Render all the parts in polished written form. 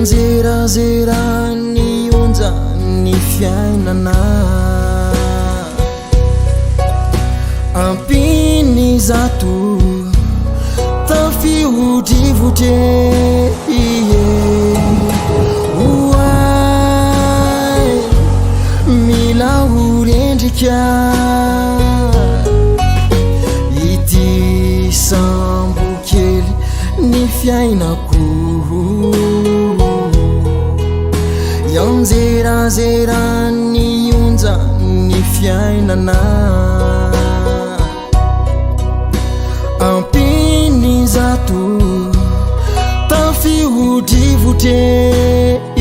Ianjerazeran'ny onjan'ny fiainana. Ampin'izato tafio-drivotra e Oay, mila ho rendrika ity sambo kely ny fiainako. Ianjerazeran'ny onjan'ny fiainana. Ampin'izato tafio-drivotra e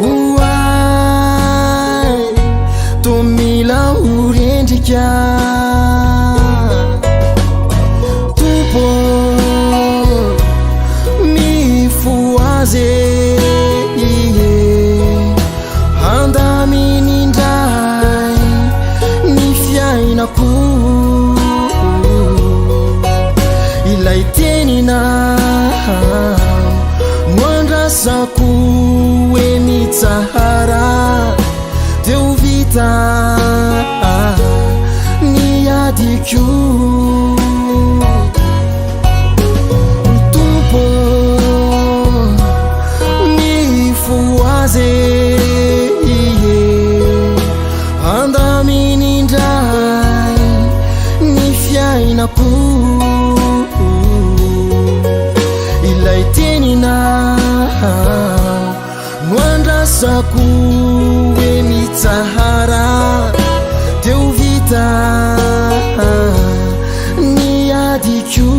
Oay, toa mila ho rendrika. Tompo ô, mifohaza e, handaminy indray ny fiainako. Ilay teninao no andrasako hoe mitsahara dia ho vita ny adiko. Tompo mifohaza e, handaminy indray ny fiainako. Ilay teninao no andrasako hoe mitsahara dia ho vita ny adiko.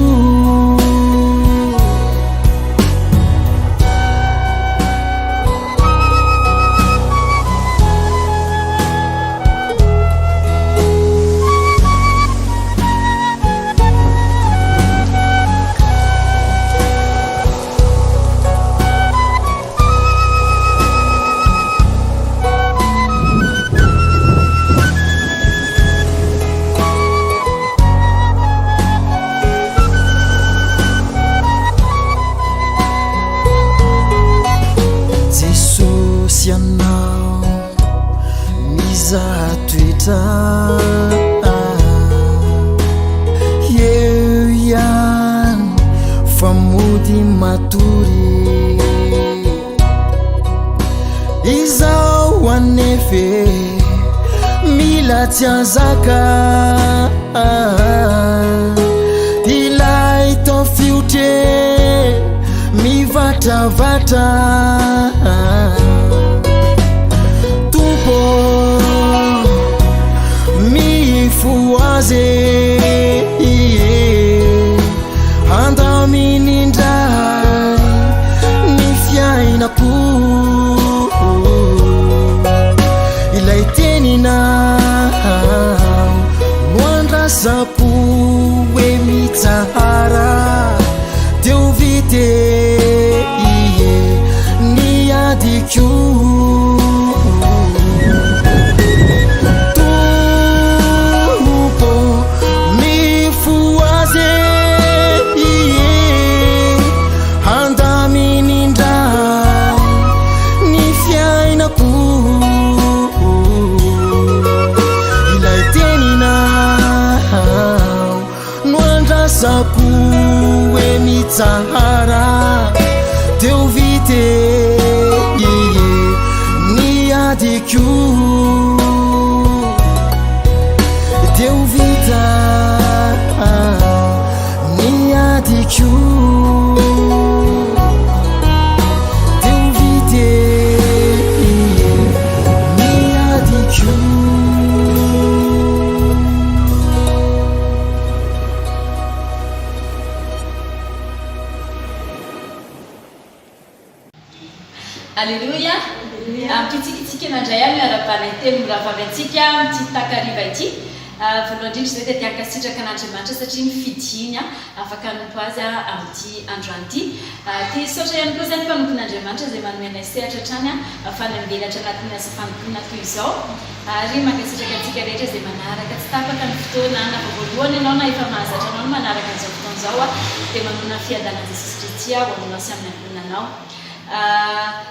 Jesosy Ianao mizaha toetra eo ihany fa mody matory Izaho anefa e mila tsy azaka Ilay tafiotra e mivatravatra Tompo mifohaza e Handaminy indray ny fiainako Ilay teninao no andrasako hoe mitsahara Dia ho vita e ny adiko. Tompo mifohaza e handaminy indray ny fiainako Ilay teninao no andrasako hoe mitsahara dia ho vita e ny adiko dia ho vita ny adiko dia ho vita ny adiko. Aleloia! Ampitsikitsiky nandray aho miarahaba anay telo mirahavavy antsika amin'ity takariva ity. Voalohany indrindra izay dia te hankasitraka an'Andriamanitra satria nifidiny afaka hanompo Azy amin'ity androany ity. Te hisaotra ihany koa izay ny mpanompon'Andriamanitra izay manome anay sehatra hatrany ahafahana mivelatra anatin'ny asa fanompoana toy izao. Ary mankasitraka antsika rehetra izay manaraka tsy tapaka ny fotoana na vao voalohany ianao na efa mahazatra anao ny manaraka an'izao fotoana. fotoana izao dia manonona ny fiadanan'i Jesosy Kristy aho ho aminao sy amin'ny ankohonanao.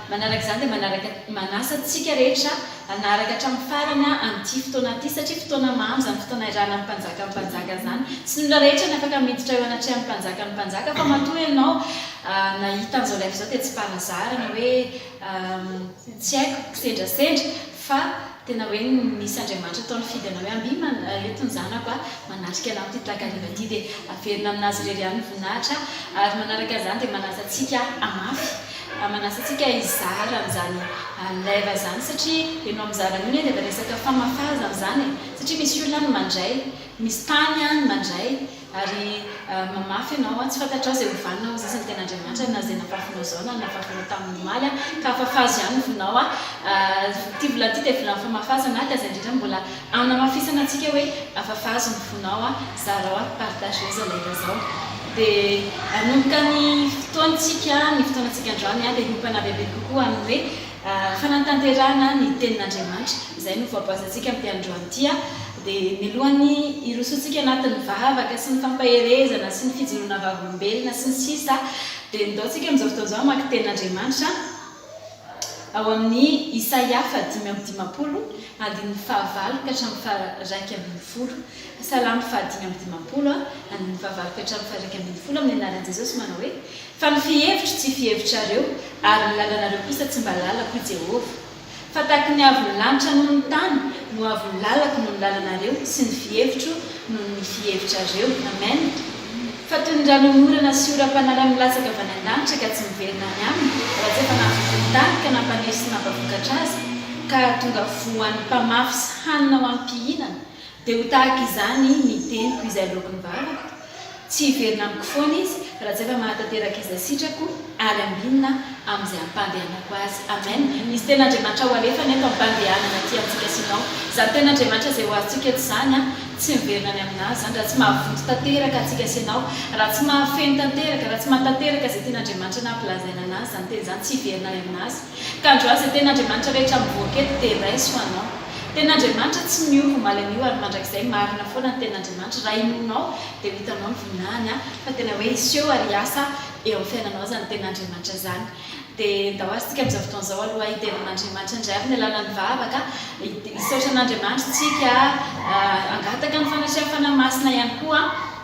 Manaraka izany dia manaraka manasa antsika rehetra hanaraka hatramin'ny farany an'ity fotoana ity satria fotoana mamy izany fotoana iarahana amin'ny mpanjakan'ny mpanjaka izany. Tsy ny olona rehetra no afaka miditra eo anatrehan'ny mpanjakan'ny mpanjaka fa matoa ianao nahita an'izao live izao dia tsy par hasard na hoe tsy haiko kisendrasendra fa tena hoe nisy Andriamanitra tao nifidy anao hoe ambia eto ny zanako a, manatrika anah amin'ity takariva ity dia averina aminazy irery ihany ny voninahitra ary manaraka izany dia manasa antsika hamafy, manasa antsika hizara an'izany live izany satria ianao mizara an'io anie dia efa resaka famafazana izany e, satria misy olona any mandray, misy tany any mandray. Ary mamafy ianao an, tsy fantatrao izay ho vanona hozy izy ny tenin'Andriamanitra na izay nafafinao izao na ny nafafinao tamin'ny omaly an, ka afafazo ihany ny vonao an, ity volana ity dia volan'ny famafazana ka izay indrindra mbola hanamafisana antsika hoe afafazo ny fonao an, zarao an, partageo izao live izao. Dia hanomboka ny fotoantsika, ny fotoanantsika androany an dia hiompana bebe kokoa amin'ny hoe Fanatanterahana ny tenin'Andriamanitra, izay no voaboazantsika amin'ity androany ity. Dia mialohan'ny hirosoantsika anatin'ny vavaka sy ny fampaherezana sy ny fijoroana vavolombelona sy ny sisa dia ndao tsika amin'izao fotoana izao hamaky tenin'Andriamanitra ao amin'ny Isaia faha-55 andininy fahavalo ka hatramin'ny faha-11. Salamo faha-55 andininy fahavalo ka hatramin'ny faha-11 amin'ny anaran'i Jesosy manao hoe, Fa ny fihevitro tsy fihevitrareo, ary ny lalanareo kosa tsy mba lalako, hoy Jehovah. Fa tahaky ny haavon'ny lanitra noho ny tany, no haavon'ny lalako noho ny lalanareo, sy ny fihevitro noho ny fihevitrareo. Amen. Fa toy ny ranonorana sy oram-panala milatsaka avy any an-danitra ka tsy miverina any aminy, raha tsy efa nahavoky ny tany ka nampaniry sy nampavokatra azy, ka hahatonga voa ho an'ny mpamafy sy hanina ho an'ny mpihinana, Dia ho tahaka izany ny teniko izay aloaky ny vavako, tsy hiverina amiko foana izy raha tsy efa mahatanteraka izay sitrako ary ambinina amin'izay ampandehanako azy. Amen. Misy tenin'Andriamanitra ho alefany eto ampandehanana aty amintsika sy ianao. Izany tenin'Andriamanitra izay ho azontsika eto izany an, tsy miverina any aminazy izany raha tsy mahavonto tanteraka antsika sy ianao, raha tsy mahafeno tanteraka, raha tsy mahatanteraka izay tian'Andriamanitra nampilazaina anazy izany teny izany, tsy hiverina any aminazy. Ka androany izay tenin'Andriamanitra rehetra mivoaka eto dia raiso ho anao. Tenin'Andriamanitra tsy miova omaly anio ary mandrakizay marina foana ny tenin'Andriamanitra raha inoanao dia ho hitanao ny voninahiny an fa tena hoe hiseho ary hiasa eo amin'ny fiainanao izany tenin'Andriamanitra izany dia ndao ary tsika amin'izao fotoana izao aloha hidera an'Andriamanitra indray amin'ny alalan'ny vavaka hisaotra an'Andriamanitra tsika hangataka ny fanatrehan'ny Fanahy Masina ihany koa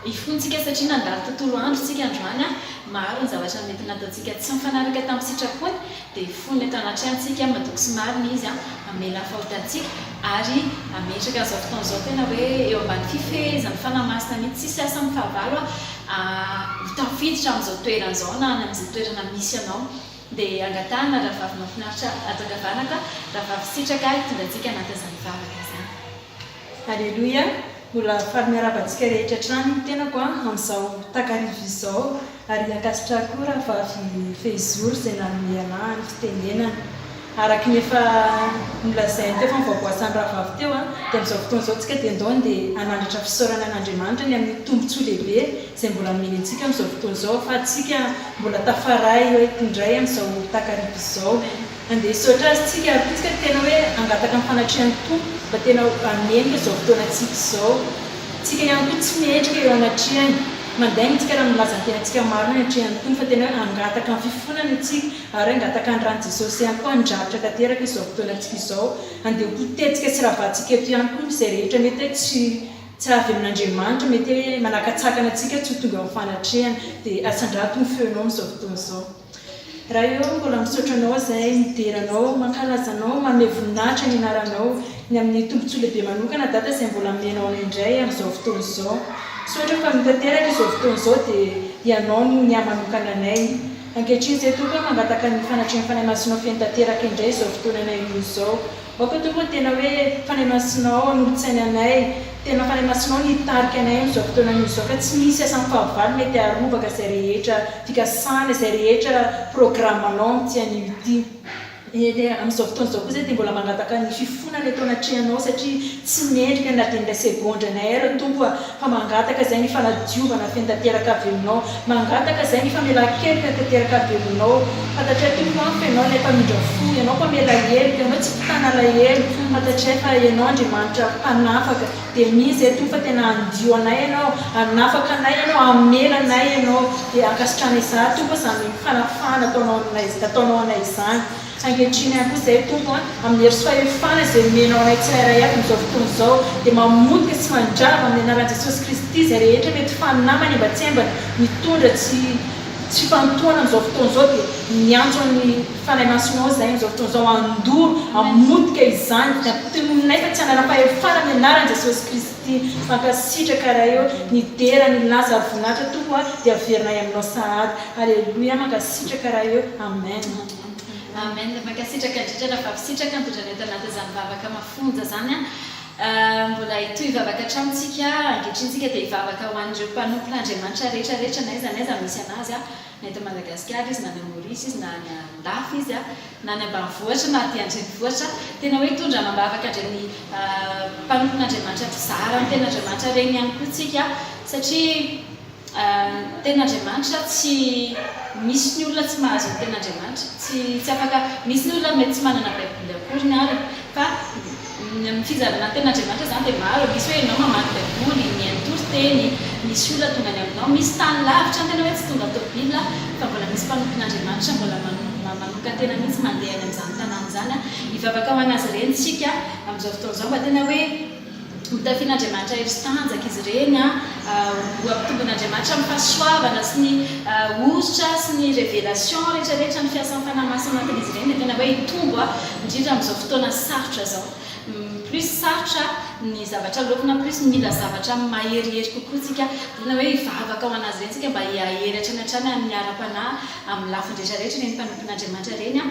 hifontsika satria nandalo tontolo andro tsika androany an maro ny zavatra mety nataontsika tsy mifanaraka tamin'ny sitrapony Dia fony eto anatrehantsika, matoky sy marina Izy hamela ny fahotantsika ary hametraka an'izao fotoana izao tena hoe eo ambany fifehezan'ny Fanahy Masina mihitsy, tsisy asa amin'ny fahavalo ho tafiditra amin'izao toerana izao na any amin'izay toerana misy anao. Dia angatahana rahavavy mahafinaritra ato ankavanako, rahavavy sitraka hitondra antsika anatin'izany vavaka izany. Aleloia! Mbola faly miarahaba antsika rehetra hatrany ny tenako amin'izao takariva izao ary ankasitrahako koa rahavavy Fehizoro izay nanome anah ny fitenenana. Araka ny efa nolazainy teo fa nivoaboasan'ny rahavavy teo dia amin'izao fotoana izao tsika dia ndao ndeha hanandratra fisaorana an'Andriamanitra ny amin'ny tombontsoa lehibe izay mbola nomeny antsika amin'izao fotoana izao ahafahantsika mbola tafaray eto indray amin'izao takariva izao. Andeha hisaotra Azy tsika ary koa tsika tena hoe hangataka ny fanatrehan'ny Tompo mba tena hanenika izao fotoanantsika izao. Tsika ihany koa tsy mendrika eo anatrehany. Mandainga tsika raha milaza ny tenantsika marina eo anatrehan'ny Tompo fa tena hoe hangataka ny fifonana isika ary hangataka ny ran'i Jesosy ihany koa handrafitra tanteraka izao fotoanantsika izao. Andeha ho potehintsika sy ravantsika eto ihany koa izay rehetra mety hoe tsy tsy avy amin'Andriamanitra, mety hoe manakatsakana antsika tsy ho tonga eo amin'ny fanatrehany. Dia asandrato ny feonao amin'izao fotoana izao. Ray ô, mbola misaotra Anao izahay, midera Anao, mankalaza Anao, manome voninahitra ny Anaranao, ny amin'ny tombontsoa lehibe manokana Dada izay mbola omenao anay indray amin'izao fotoana izao. Misaotra fa no tanteraka izao fotoana izao dia Ianao no nihamanokana anay. Ankehitriny izahay Tompo ô mangataka ny fanatrehan'ny Fanahy Masinao feno tanteraka indray izao fotoananay io izao. Aoka Tompo ô tena hoe Fanahy Masinao hanolo-tsaina anay, tena Fanahy Masinao ny hitarika anay amin'izao fotoana anio izao ka tsy misy asan'ny fahavalo mety haharovaka izay rehetra fikasana, izay rehetra programanao amin'ity anio ity. Eny, amin'izao fotoana izao koa izahay dia mbola mangataka ny fifonana eto anatrehanao satria tsy mendrika na dia ny iray segondra anay ary Tompo a, fa mangataka izahay ny fanadiovana feno tanteraka avy aminao, mangataka izahay ny famelan-keloka tanteraka avy aminao. Fantatray Tompo a fa Ianao ilay mpamindra fo, Ianao mpamela heloka, Ianao tsy mpitana alahelo, fantatray fa Ianao Andriamanitra mpanafaka, Dia mino izay Tompo fa tena handio anay Ianao, hanafaka anay Ianao, hamela anay Ianao. Dia ankasitrahana izaho Tompo izany fanafahana ataonao aminay, ataonao anay izany. Ankehitriny ihany koa izay Tompo a, amin'ny hery sy fahefana izay omenao anay tsirairay avy amin'izao fotoana izao, dia mamotika sy mandrava amin'ny anaran'i Jesosy Kristy izay rehetra mety fanamana embatsembana mitondra tsy tsy fifantohana amin'izao fotoana izao dia miantso an'ny Fanahy Masinao izahay amin'izao fotoana izao handoro, hamotika izany, dia ampitononinay fa tsy hanana-pahefana amin'ny anaran'i Jesosy Kristy. Mankasitraka Ray ô, ny dera, ny laza ary voninahitra Tompo a, dia averinay aminao sahady. Aleloia, mankasitraka Ray ô, Amen. Amen, mankasitraka indrindra Rahavavy Sitraka nitondra anay tao anatin'izany vavaka mafonja izany an. Mbola hitohy hivavaka hatrany tsika, ankehitriny tsika dia hivavaka ho an'ireo mpanompon'Andriamanitra rehetra rehetra n'aiza n'aiza misy an'azy an, na eto Madagasikara izy na any Maurice izy na any andafy izy an, na any ambanivohitra na aty andrenivohitra, tena hoe hitondra amam-bavaka an'ireny mpanompon'Andriamanitra mpizara ny tenin'Andriamanitra ireny ihany koa tsika satria Ny tenin'Andriamanitra tsy misy ny olona tsy mahazo ny tenin'Andriamanitra, tsy tsy afaka, misy ny olona mety tsy manana baiboly akoriny ary fa ny amin'ny fizarana ny tenin'Andriamanitra izany dia maro, misy hoe ianao mamaky baiboly, mihaino toriteny, misy olona tonga any aminao, misy tany lavitra any tena hoe tsy tonga tôbila fa mbola misy mpanompon'Andriamanitra mbola manokan-tena mihitsy mandeha any amin'izany tanàna izany, hivavaka ho an'azy ireny isika amin'izao fotoana izao mba tena hoe. Hotafian'Andriamanitra hery sy tanjaka izy ireny, ho ampitombon'Andriamanitra amin'ny fahasoavana sy ny hosotra sy ny révélation rehetra rehetra ny fiasan'ny Fanahy Masina anatin'izy ireny dia tena hoe hitombo indrindra amin'izao fotoana sarotra izao. Plus sarotra ny zavatra lôkina plus mila zavatra maherihery kokoa tsika, tena hoe hivavaka ho an'azy ireny tsika mba hihahery hatrany hatrany amin'ny ara-panahy amin'ny lafiny rehetra rehetra ireny mpanompon'Andriamanitra ireny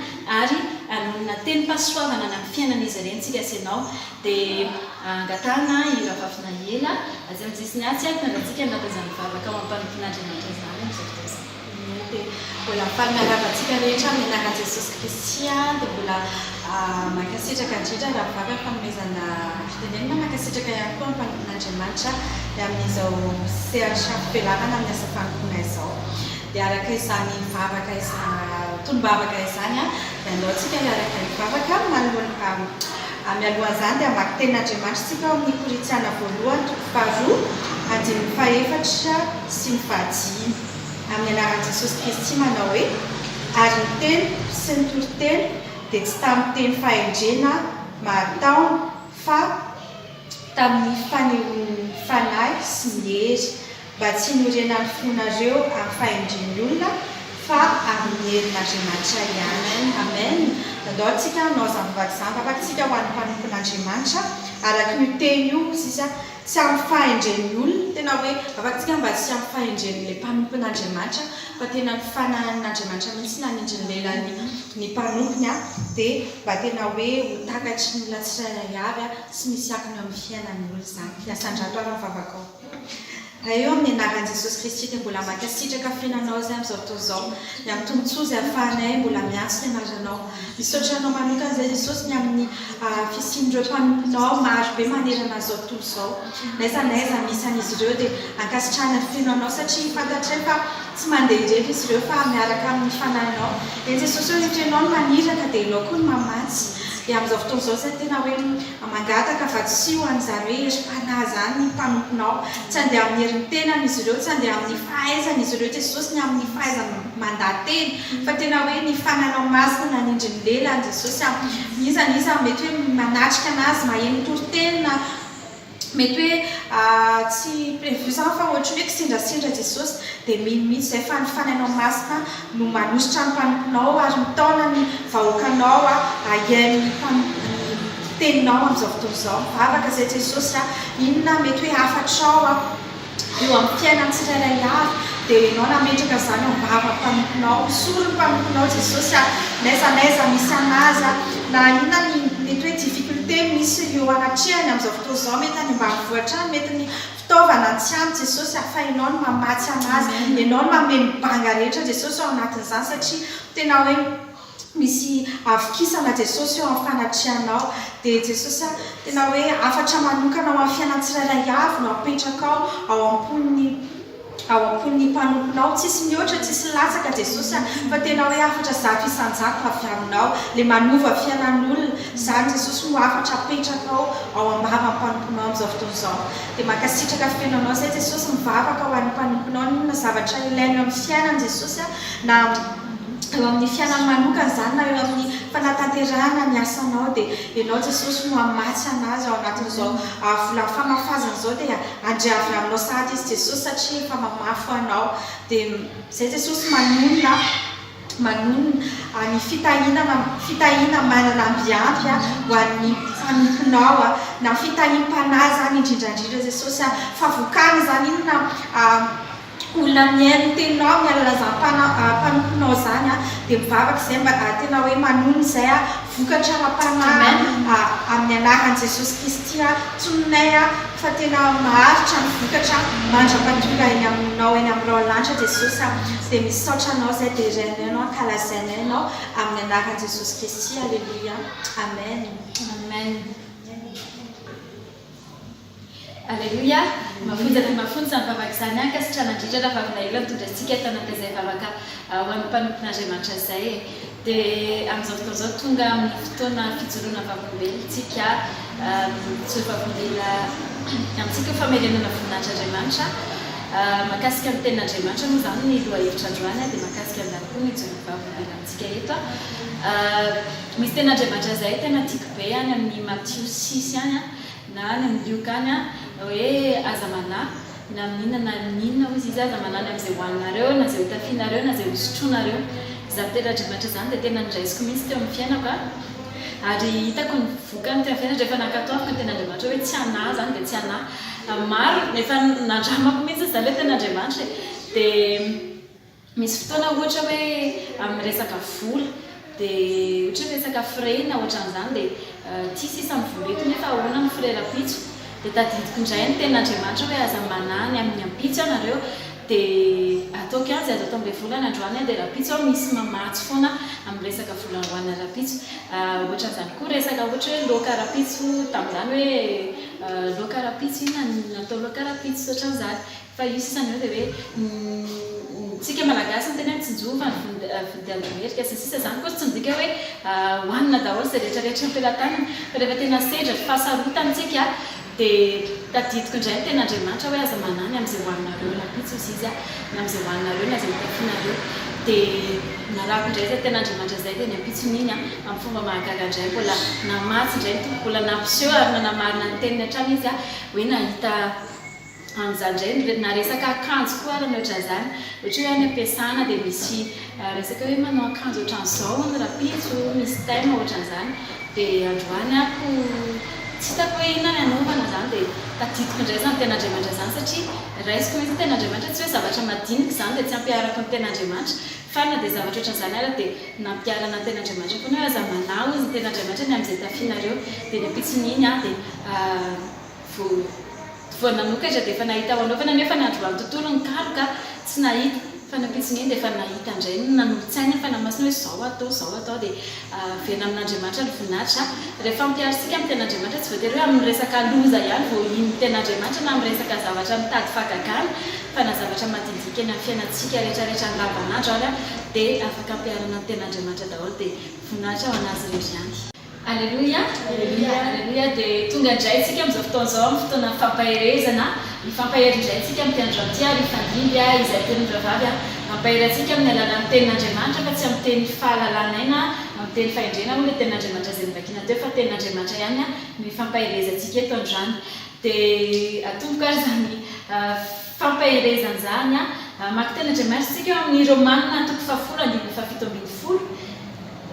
ary hanonona tenim-pahasoavana any amin'ny fiainan'izy ireny tsika sy ianao. Dia angatahana i Rahavavy Nahiela atsy amin'ny sisiny atsy hitondra antsika anatin'izany vavaka ho am-panompoan'Andriamanitra izany amin'izao fotoana izao. Dia mbola faly miarahaba antsika rehetra amin'ny anaran'i Jesosy Kristy aho, dia mbola mankasitraka indrindra Rahavavy amin'ny fanomezana fitenenana, mankasitraka ihany koa amin'ny mpanompon'Andriamanitra ny amin'izao sehatra fivelarana amin'ny asa fanompoana izao. Dia araka izany vavaka izany, tonom-bavaka izany dia andao tsika hiaraka hivavaka manoloana Mialohan'izany dia hamaky tenin'Andriamanitra isika ao amin'ny Korintiana voalohany toko faharoa andininy fahefatra sy ny fahadimy. Amin'ny anaran'i Jesosy Kristy manao hoe, Ary ny teniko sy ny toriteniko dia tsy tamin'ny teny fahendrena mahataona fa tamin'ny fanehoan'ny Fanahy sy ny hery, Mba tsy hiorenan'ny fonareo amin'ny fahendren'ny olona fa amin'ny herin'Andriamanitra ihany. Amen. Andao tsika hanao izany vavaka izany. Vavaka tsika ho an'ny mpanompon'Andriamanitra araka io teny io hozy izy, tsy amin'ny fahendren'ny olona, tena hoe vavaka tsika mba tsy amin'ny fahendren'ilay mpanompon'Andriamanitra fa tena ny fanahin'Andriamanitra mihitsy nanindry ny lelan'ny ny mpanompony dia mba tena hoe ho takatry ny olona tsirairay avy sy misy akony eo amin'ny fiainan'ny olona izany. Asandrato ary ny vavakao. Ray ô, amin'ny anaran'i Jesosy Kristy dia mbola mankasitraka feno Anao izahay amin'izao fotoana izao, ny amin'ny tombontsoa izay ahafahanay mbola miantso ny anaranao. Misaotra Anao manokana izahay Jesosy ny amin'ny fisian'ireo mpanomponao maro be manerana an'izao tontolo izao. N'aiza n'aiza misy an'izy ireo dia ankasitrahana feno Anao satria fantatray fa tsy mandeha irery izy ireo fa miaraka amin'ny Fanahinao. Eny Jesosy ô, rehefa Ianao no maniraka dia Ianao koa no mamatsy. Dia amin'izao fotoana izao izahay tena hoe Mangataka vatsio an'izany hoe herim-panahy izany ny mpanomponao. Tsy handeha amin'ny herin'ny tenany izy ireo, tsy handeha amin'ny fahaizany izy ireo, Jesosy, ny amin'ny fahaizany mandaha-teny, fa tena hoe ny Fanahinao Masina nanindry ny lelany, Jesosy a. N'iza n'iza mety hoe manatrika an'azy, maheno toriteny na mety hoe tsy prévu izany fa ohatran'ny hoe kisendrasendra Jesosy, dia mino mihitsy izay fa ny Fanahinao Masina no manositra ny mpanomponao ary mitaona ny vahoakanao hihaino ny ny teninao amin'izao fotoana izao. Mivavaka izay Jesosy a! Inona mety hoe hafatrao eo amin'ny fiainan'ny tsirairay avy dia Ianao nametraka izany eo am-bavan'ny mpanomponao. Misoro ny mpanomponao Jesosy a! N'aiza n'aiza misy an'azy a! Na inona ny mety hoe difficulté misy eo anatrehany amin'izao fotoana izao, mety any ambanivohitra any, mety ny Fitaovana tsy ampy Jesosy a fa Ianao no mamatsy anazy, Ianao no mameno banga rehetra Jesosy ao anatin'izany satria tena hoe Misy havokisana Jesosy eo amin'ny fanatrehanao. Dia Jesosy a, tena hoe hafatra manokana ho an'ny fiainan'ny tsirairay avy no apetrakao ao am-pon'ny ao am-pon'ny mpanomponao. Tsisy mihoatra, tsisy latsaka Jesosy a, fa tena hoe hafatra 100% avy aminao, ilay manova fiainan'olona. Izany Jesosy no hafatra apetrakao ao am-bavan'ny mpanomponao amin'izao fotoana izao. Dia mankasitraka feno anao izay Jesosy, mivavaka ho an'ny mpanomponao, n'inona zavatra ilainy eo amin'ny fiainany Jesosy a, na eo amin'ny fiainany manokana izany na eo amin'ny fanatanterahana ny asanao dia Ianao Jesosy no hamatsy anazy ao anatin'izao volan'ny famafazana izao dia handre avy aminao sahady izy Jesosy satria efa mamafy ho anao dia izay Jesosy manonona manonona ny fitahiana fitahiana manana ambiampy ho an'ny mpanomponao na fitahiam-panahy izany indrindra indrindra Jesosy fahavokana izany inona olona mihaino ny teninao amin'ny alalan'izany mpanomponao izany dia mivavaka izay mba tena hoe manonona izay vokatra ara-panahy amin'ny anaran'i Jesosy Kristy tsoninay fa tena maharitra ny vokatra mandra-pahatonga eny aminao eny amin'ny rahona lanitra Jesosy dia misaotra anao izay derainay ianao ankalazainay ianao amin'ny anaran'i Jesosy Kristy Aleloia Amen. Amen. Aleloia! Mafonja dia mafonja izany vavaka izany Ankasitrahana indrindra Rahavavy Naila nitondra antsika tao anatin'izay vavaka ho an'ny mpanompon'Andriamanitra izay e! Dia amin'izao fotoana izao tonga amin'ny fotoana fijoroana vavolombelona tsika, mijoro vavolombelona amintsika ho famerenana voninahitr'Andriamanitra. Mahakasika ny tenin'Andriamanitra moa izany ny lohahevitra androany dia mahakasika an'izany koa ny hijoroana vavolombelona amintsika eto. Misy tenin'Andriamanitra izay tena tiako be any amin'ny Matio six any. Na any amin'ny Lioka any an, hoe aza manahy na amin'inona na amin'inona hozy izy, aza manahy ny amin'izay hohaninareo, na izay hotafianareo, na izay hosotroinareo. Izany tenin'Andriamanitra izany dia tena noraisiko mihitsy teo amin'ny fiainako an, ary hitako ny vokany teo amin'ny fiainako rehefa nankatoaviko ny tenin'Andriamanitra hoe tsy hanahy izany dia tsy hanahy. Maro, efa nandramako mihitsy izany ilay tenin'Andriamanitra e. Dia. Misy fotoana ohatra hoe amin'ny resaka vola dia ohatra hoe resaka frais na ohatran'izany dia ity sisa ny vola eto nefa ahoana ny frais rahampitso dia tadidiko indray ny tenin'Andriamanitra hoe aza manahy ny amin'ny ampitso ianareo dia ataoko ihany izay azo atao amin'ilay vola ny androany dia rahampitso aho misy mamatsy foana amin'ny resaka vola hohanina rahampitso. Ohatran'izany koa resaka ohatra hoe laoka rahampitso tamin'izany hoe laoka rahampitso inona no natao laoka rahampitso sy ohatran'izany. Fa io sisa ny eo dia hoe tsika malagasy miteny hoe mitsinjova ny vodiandromerika sy ny sisa izany akory tsy midika hoe hohanina daholo izay rehetra rehetra eo am-pelatanana fa rehefa tena sendra fahasarotana tsika dia tadidiko indray ny tenin'Andriamanitra hoe aza manahy ny amin'izay hohaninareo rahampitso hozy izy ny amin'izay hohaninareo na izay hotafianareo dia narahako indray izay tenin'Andriamanitra izay dia ny ampitson'iny amin'ny fomba mahagaga indray mbola namatsy indray ny Tompo mbola nampiseho ary nanamarina ny teniny hatrany izy hoe nahita An'izany indray na resaka akanjo koa ary ny ohatran'izany. Ohatra hoe any am-piasana dia misy resaka hoe manao akanjo ohatran'izao hono rahampitso, misy thème ohatran'izany. Dia androany ako tsy hitako hoe inona ny hanaovana izany dia tadidiko indray izany tenin'Andriamanitra izany satria raisiko mihitsy ny tenin'Andriamanitra, tsy hoe zavatra madinika izany dia tsy ampiharako ny tenin'Andriamanitra fa na dia zavatra ohatran'izany ary dia nampiharana ny tenin'Andriamanitra foana hoe aza manahy hozy ny tenin'Andriamanitra ny amin'izay tafianareo. Dia ny ampitson'iny aho dia Vao nanokatra dia efa nahita ho anaovana nefa ny androany tontolo nikaroka tsy nahita fa ny ampitson'iny dia efa nahita indray ny nanolo-tsaina ny Fanahy Masina hoe izao atao izao atao dia averina amin'Andriamanitra ny voninahitra. Rehefa ampiharintsika amin'ny tenin'Andriamanitra tsy voatery hoe amin'ny resaka loza ihany vao hino ny tenin'Andriamanitra na amin'ny resaka zavatra mitady fahagagana fa na zavatra madinidinika eny amin'ny fiainantsika rehetrarehetra andavanandro ary dia afaka ampiharina ny tenin'Andriamanitra daholo dia voninahitra ho an'Azy irery ihany. Aleloia, aleloia, dia tonga indray isika amin'izao fotoana izao amin'ny fotoana fampaherezana, hifampahery indray isika amin'ity androany ity ary hifandimby izay tenin'ny rahavavy hampahery antsika amin'ny alalan'ny tenin'Andriamanitra fa tsy amin'ny teny fahalalanay na amin'ny teny fahendrena moa ilay tenin'Andriamanitra izay novakiana teo fa tenin'Andriamanitra ihany no hifampaherezantsika eto androany. Dia atomboka ary izany fampaherezana izany. Mamaky tenin'Andriamanitra isika eo amin'ny Romana toko fahafolo andininy faha-17.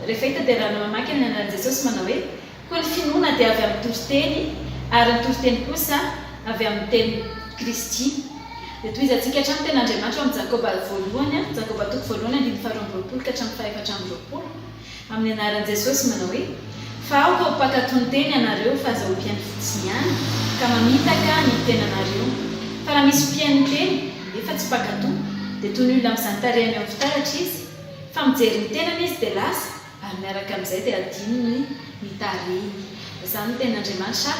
Rehefa hita dia arahana mamaky amin'ny anaran'i Jesosy manao hoe, Koa ny finoana dia avy amin'ny toriteny, ary ny toriteny kosa avy amin'ny tenin'i Kristy. Dia tohizantsika hatrany ny tenin'Andriamanitra ao amin'ny Jakoba voalohany, Jakoba toko voalohany andininy faharoa amby roapolo ka hatramin'ny fahaefatra amby roapolo, amin'ny anaran'i Jesosy manao hoe, Fa aoka ho mpankatò ny teny ianareo fa aza ho mpihaino fotsiny ihany, ka mamitaka ny tenanareo. Fa raha misy mpihaino ny teny, nefa tsy mpankatò, dia toy ny olona mizaha ny tarehiny eo amin'ny fitaratra izy, Fa mijery ny tenany izy dia lasa, Ary miaraka amin'izay dia adinony ny tarehiny. Izany no tenin'Andriamanitra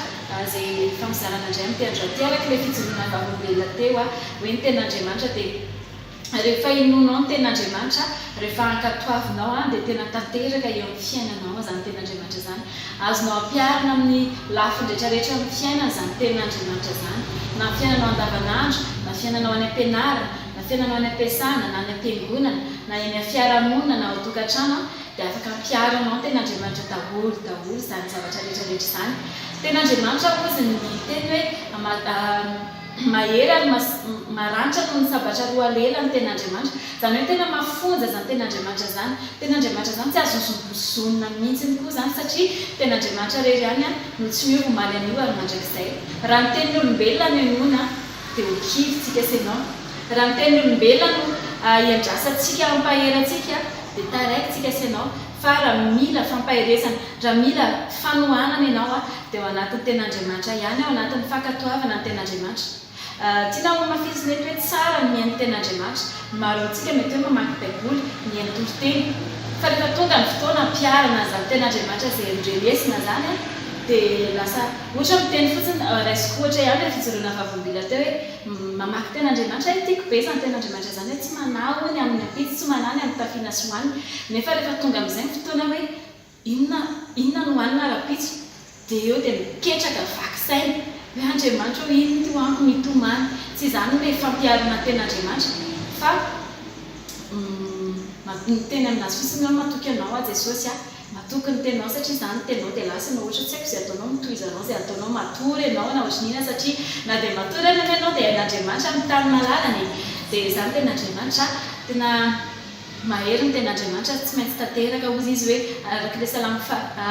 izay efa mizarana indray amin'ity andro ity araka ilay fijoroana vavolombelona teo hoe ny tenin'Andriamanitra dia rehefa inoanao ny tenin'Andriamanitra, rehefa ankatoavinao dia tena tanteraka eo amin'ny fiainanao izany tenin'Andriamanitra izany. Azonao ampiharina amin'ny lafiny rehetrarehetra amin'ny fiainana izany tenin'Andriamanitra izany, na ny fiainanao andavanandro, na fiainanao any am-pianarana, na fiainanao any am-piasana, na any am-piangonana, na eny amin'ny fiarahamonina, na ao an-tokantrano, dia afaka ampiharinao ny tenin'Andriamanitra daholo daholo izany zavatra rehetrarehetra izany. Tenin'Andriamanitra hozy ny teny hoe mahery ary maranitra noho ny sabatra roa lela ny tenin'Andriamanitra. Izany hoe tena mafonja izany tenin'Andriamanitra izany. Tenin'Andriamanitra izany tsy azo hozongozonina mihitsy koa izany satria tenin'Andriamanitra irery ihany no tsy miova omaly anio ary mandrakizay. Raha ny tenin'ny olombelona no henoina dia ho kivy tsika sy ianao. Raha ny tenin'ny olombelona no iandrasantsika hampahery antsika dia taraiky tsika sy ianao. Fa raha mila fampaherezana, raha mila fanohanana ianao dia ao anatin'ny tenin'Andriamanitra ihany, ao anatin'ny fankatoavana ny tenin'Andriamanitra. Tiana hohamafisina eto hoe tsara ny mihaino tenin'Andriamanitra. Ny maro amintsika mety hoe mamaky Baiboly, mihaino toriteny. Fa rehefa tonga ny fotoana hampiharana an'izany tenin'Andriamanitra izay nodrenesina izany dia lasa ohatra miteny fotsiny, raisiko ohatra ihany ilay fijoroana vavolombelona teo hoe mamaky tenin'Andriamanitra aho, tiako be izany tenin'Andriamanitra izany hoe tsy manahy hono amin'ny ampitso, tsy manahy ny amin'ny tafiana sy hohanina. Nefa rehefa tonga amin'izay ny fotoana hoe Inona, inona no hohanina rahampitso? Dia eo dia miketraka vaky saina, hoe Andriamanitra ô, inona ity hohaniko mitomany? Tsy izany ilay fampiharana ny tenin'Andriamanitra, fa miteny aminazy fotsiny hoe matoky anao aho Jesosy a, matoky ny teninao satria izany ny teninao dia lasa ianao ohatra tsy haiko izay ataonao, mitohizanao izay ataonao, matory ianao na ohatry ny inona satria na dia matory aza anie ianao dia hain'Andriamanitra ny tany malalany e! Dia izany tenin'Andriamanitra tena. Mahery ny tenin'Andriamanitra ary tsy maintsy tanteraka, hozy izy hoe, araka ilay salamo faha,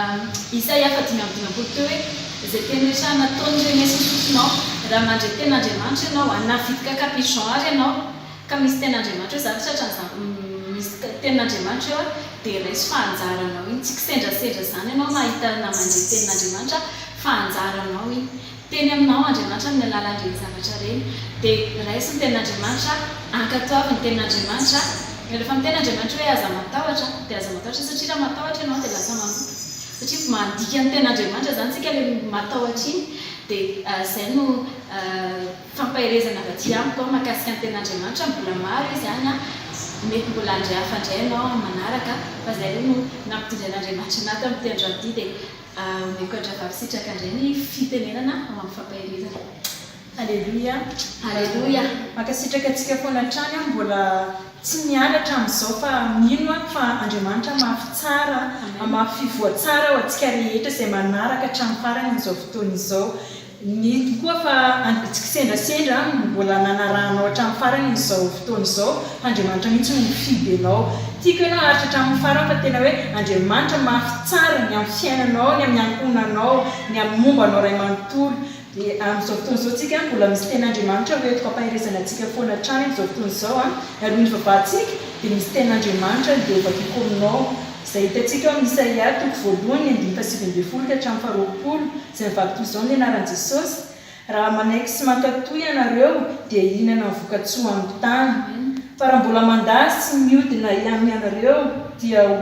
Isaia faha-55 teo hoe, Izay teny rehetra nataony renesin'ny sofinao. Raha mandre tenin'Andriamanitra ianao, na vide caca pigeon ary ianao, ka misy tenin'Andriamanitra hoe za tratran'izany, misy tenin'Andriamanitra eo an, dia raiso fa anjaranao iny. Tsy kisendrasendra izany ianao mahita na mandre tenin'Andriamanitra fa anjaranao iny. Miteny aminao Andriamanitra amin'ny alalan'ireny zavatra ireny. Dia raiso ny tenin'Andriamanitra, ankatoavy ny tenin'Andriamanitra. Rehefa miteny Andriamanitra hoe aza matahotra, dia aza matahotra satria raha matahotra ianao dia lasa manota. Satria mandika ny tenin'Andriamanitra izany isika ilay matahotra iny. Dia izay no fampaherezana avy aty amiko mahakasika ny tenin'Andriamanitra. Mbola maro izy any an, mety mbola handray hafa indray ianao amin'ny manaraka, fa izay aloha no nampitondrain'Andriamanitra anahy tamin'ity androany ity. Dia Omeko an-dRavavy Sitraka indray ny fitenenana ao amin'ny fampaherezana. Aleloia. Aleloia. Mankasitraka antsika foana hatrany aho mbola tsy miala hatramin'izao fa mino aho fa Andriamanitra mafy tsara hamafy voa tsara ho antsika rehetra izay manaraka hatramin'ny farany amin'izao fotoana izao. Ny koa fa tsy kisendrasendra no mbola nanarahanao hatramin'ny farany izao fotoana izao fa Andriamanitra mihitsy no nifidy anao. Tiako ianao haharitra hatramin'ny farany fa tena hoe Andriamanitra mafy tsara ny amin'ny fiainanao, ny amin'ny ankohonanao, ny amin'ny momba anao ray manontolo. Dia amin'izao fotoana izao tsika mbola misy tenin'Andriamanitra ho entiko hampaherezana antsika foana hatrany amin'izao fotoana izao an. Alohan'ny hivavahantsika dia misy tenin'Andriamanitra dia hovakiko aminao. Izay hitantsika ao amin'ny Isaia toko voalohany andininy faha-19 ka hatramin'ny faha-20, izay mivaky toy izao ny anaran'i Jesosy, Raha manaiky sy mankatò ianareo, dia hihinana ny voka-tsoa amin'ny tany. Fa raha mbola mandà sy miodina aminy ianareo, dia ho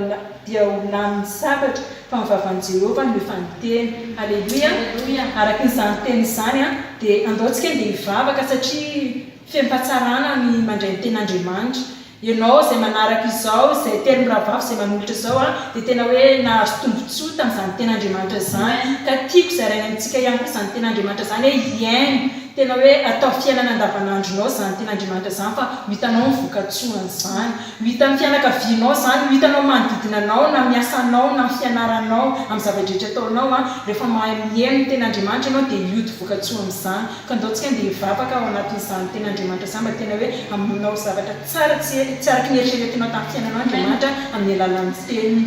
dia ho lanin'ny sabatra, fa ny vavan'i Jehovah no efa niteny. Haleloia! Araka izany teny izany, dia andao tsika andeha hivavaka, satria feno fahatsarana ny mandray ny tenin'Andriamanitra. Ianao izay manaraka izao, izay telo mirahavavy izay manolotra izao an, dia tena hoe nahazo tombotsoa tamin'izany tenin'Andriamanitra izany. Ka tiako zaraina amintsika ihany koa izany tenin'Andriamanitra izany hoe hiaino, tena hoe atao fiainana andavanandronao izany tenin'Andriamanitra izany fa ho hitanao ny vokatsoan'izany. Ho hitan'ny fianakavianao izany, ho hitanao manodidina anao na amin'ny asanao na amin'ny fianaranao, amin'ny zava-drehetra ataonao an, rehefa mahay mihaino ny tenin'Andriamanitra ianao dia hioty vokatsoa amin'izany. Ka ndao tsika andeha hivavaka ao anatin'izany tenin'Andriamanitra izany mba tena hoe hamonao zavatra tsara tsy tsy araky ny eritreretinao tamin'ny fiainanao Andriamanitra amin'ny alalan'ny teniny.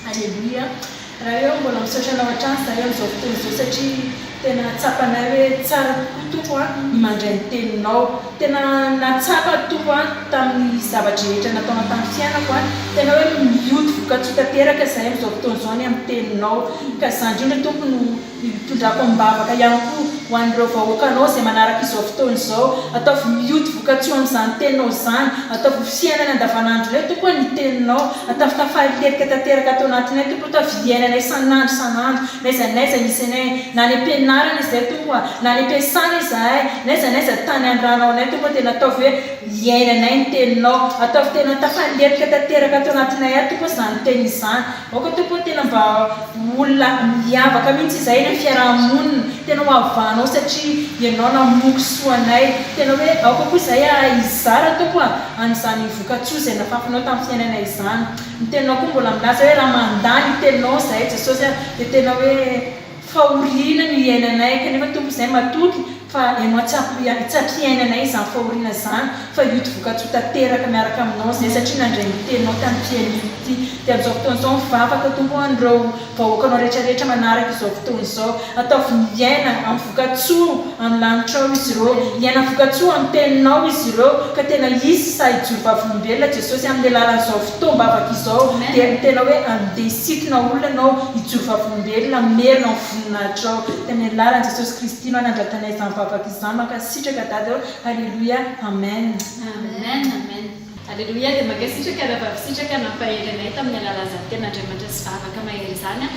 Aleloia. Ray ô, mbola misaotra Anao hatrany izahay amin'izao fotoana izao satria tena tsapanay hoe tsara tokoa Tompo a ny mandray ny teninao. Tena nahatsapa aho Tompo a tamin'ny zava-drehetra nataonao tamin'ny fiainako a, tena hoe mioty vokatsoa tanteraka izahay amin'izao fotoana izao ny amin'ny teninao. Ka izany indrindra Tompo no Hitondrako am-bavaka ihany koa ho an'ireo vahoakanao izay manaraka izao fotoana izao. Ataovy mioty vokatsoa amin'izany teninao izany. Ataovy ho fiainana andavanandronay, Tompo ô, ny teninao. Ataovy tafalerika tanteraka ato anatinay, Tompo ô, ataovy iainanay isan'andro isan'andro, n'aiza n'aiza misy anay, na any am-pianarana izahay, Tompo a, na any am-piasana izahay, n'aiza n'aiza tany andrahanao anay, Tompo ô, tena ataovy hoe iainanay ny teninao. Ataovy tena tafalerika tanteraka ato anatinay ato, Tompo ô, izany teny izany. Aoka Tompo ô tena mba ho olona miavaka mihitsy izahay eny amin'ny fiaraha-monina, tena ho havanao satria Ianao namoky soa anay, tena hoe aoka koa izahay hahay hizara Tompo a, an'izany vokatsoa izay nafafinao tamin'ny fiainanay izany. Ny teninao koa mbola milaza hoe raha mandà ny teninao izahay Jesosy a, dia tena hoe fahoriana no iainanay, kanefa Tompo izahay matoky fa Ianao tsy tsy hampiainanay izany fahoriana izany fa hioty vokatsoa tanteraka miaraka aminao izay satria nandray ny teninao tamin'ity anio ity. Dia amin'izao fotoana izao mivavaka Tompo ho an'ireo vahoakanao rehetra rehetra manaraka izao fotoana izao. Ataovy miaina amin'ny vokatsoa amin'ny lanitrao izy ireo. Hiaina amin'ny vokatsoa amin'ny teninao izy ireo ka tena hisy sahy hijoro vavolombelona Jesosy amin'ny alalan'izao fotoam-bavaka izao dia tena hoe andeha hisintona olona ianao hijoro vavolombelona hamerina ny voninahitrao. Dia amin'ny alalan'i Jesosy Kristy no anandratanay izany vavaka izany. Mankasitraka Dada ô. Alléluia. Amen. Amen amen. Aleloia dia mankasitraka rahavavy Sitraka nampahery anay tamin'ny alalan'izany tenin'Andriamanitra sy vavaka mahery izany